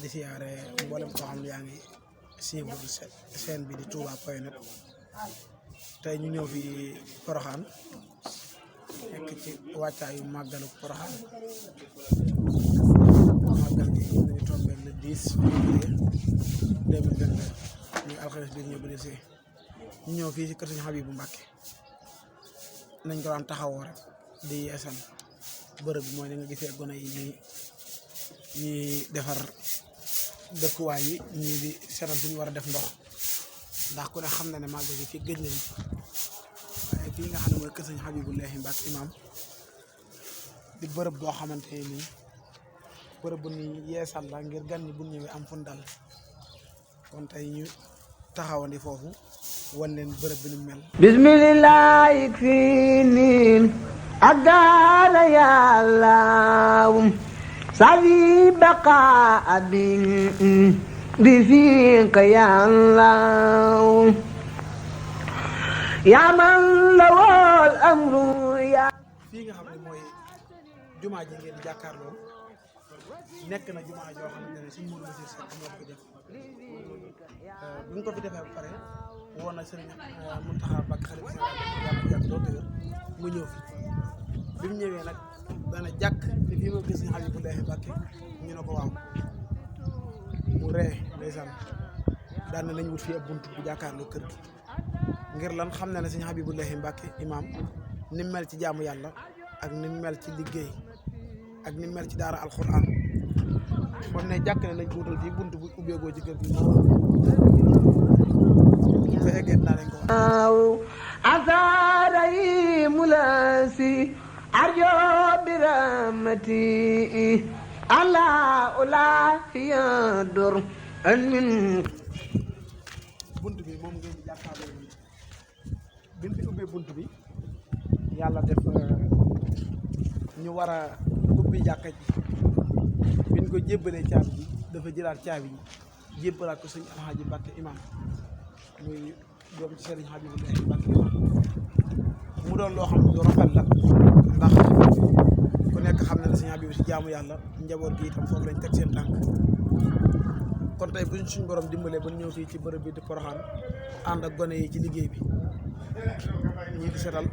di siyaare mboolem koo xam ne yaa ngi suivre chaîne bi di touba.net tey ñu ñëw fi Porokhane nekk ci wàccaayu màggalu Porokhane màggal gi ñu tombé le 10 février 2022 ñu alxames bi ñëw ba see ñu ñëw fii ci kër Sëñ Habibou Mbacké nañ ko daan taxawoo rek di yeesal bërëb bi mooy ni nga gisee gone yi ñuy defar dëkkuwaay yi ñii di seetal fi ñu war a def ndox ndax ku ne xam na ne màggal gi fii gëj nañ waaye fii nga xam ne mooy kër Sëñ Habibou Mbacké imam di bërëb boo xamante ni bërëb bu ni yeesal la ngir gan ñi bu ñëwee am fu dal kon tey ñu taxawandi foofu wan leen bërëb bi nu mel. bismillahi fii niin ak daara yàlla safi baqa bi fiika yàlla yaa man lawol amru ya fii nga xam ne mooy jumaa ji ngeen jàkkaarloo nekk na jumaa joo xamante ne suñu Mourou Bassirou Seck moo ko def bu ñu ko fi defee ba pare woon na sëriñ Mountakha Mbacké xarit mu ñëw fi bi mu ñëwee nag dana jàkk ni fii ma gis Sëñ Habibou Mbacké ñu ne ko waaw mu ree ndeysaan daan na lañ wut fii ab bunt bu jàkkaarloo kër gi ngir lan xam na ne Sëñ Habibou Mbacké imam ni mel ci jaamu yàlla ak ni mel ci liggéey ak ni mel ci daara alxuraan kon ne jàkk ne nañ ko wutal fii bunt bu ubbeekoo ci kër gi fa eggee naa leen ko asaray mulasi arjo biramati ala ula yadur amin bunt bi moom ngeen di jàkkaarloo bi bi mu fi ubbee bunt bi yàlla def ñu war a ubbi jàkka ji biñ ko jébbalee caabi ji dafa jëlaat caabi ji jébbalaat ko sëñ Alxaaji Mbacké imam muy doom ci sëriñ Habibou Mbacké imam mu doon loo xam ne lu rafet la ndax ku nekk xam na ne sëñ Habibou si jaamu yàlla njaboot gi itam foofu lañ teg seen tànk kon tey buñ suñ borom dimbalee ba ñëw fii ci bërëb bi di Porokhane ànd ak gone yi ci liggéey bi ñii di setal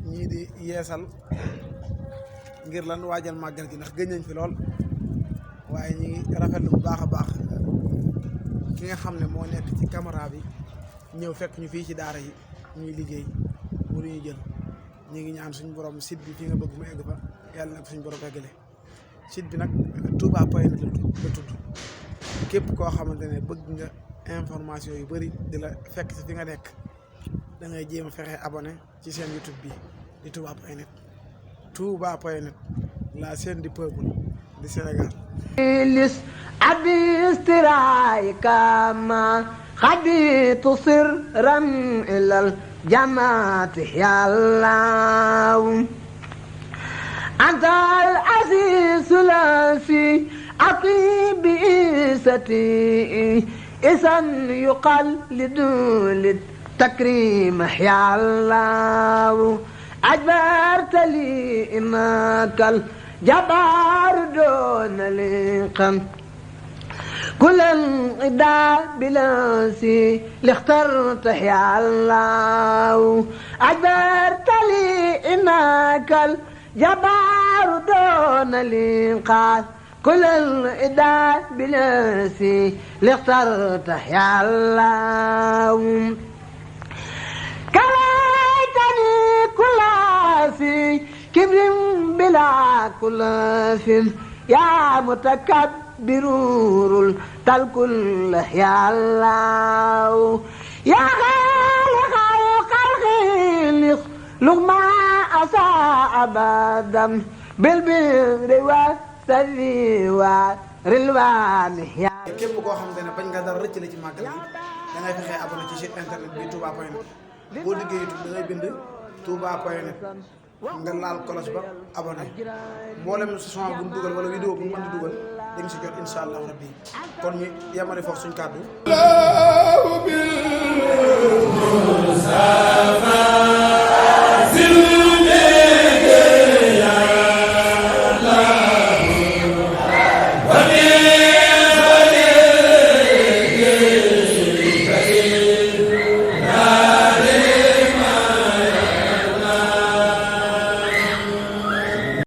ñii di yeesal ngir lan waajal màggal gi ndax gëj nañ fi lool waaye ñi ngi rafetlu bu baax a baax ki nga xam ne moo nekk ci caméra bi ñëw fekk ñu fii ci daara yi ñuy liggéey mu ñuy jël ñu ngi ñaan suñu borom site bi fii nga bëgg mu egg fa yàlla nag suñu borom eggale site bi nag touba.net la tudd képp koo xamante ne bëgg nga information yu bëri di la fekk si fi nga nekk da ngay jéem a fexe abonné ci seen YouTube bi di touba.net touba.net la chaîne du peuple du Sénégal lis abistiraay kama xabitu sirran ilal jamaati yàlla antal azizu la fi aqibi isati isan yuqal lidulid takrim yàlla أجبرت لي إنك الجبار دون لقم كل انقضاء بلاسي لاخترت يا الله أجبرت لي إنك الجبار دون لقم كل انقضاء بلاسي لاخترت يا الله في كبر بلا كلاف يا متكبر تلك يا الله يا خالق الخلق لغما أساء أبدا بالبر والسر والرلوان يا képp koo xamante ne bañ nga dara rëcc la ci màggal gi da ngay fexe abonné ci site internet bi touba.net boo liggéey YouTube da ngay bind touba.net nga laal kolos ba abonné mboolem son bu ñu dugal wala vidéo bu ñu mën di dugal da nga si jot incha allah rabbi kon ñu yemale foofu suñ kàddu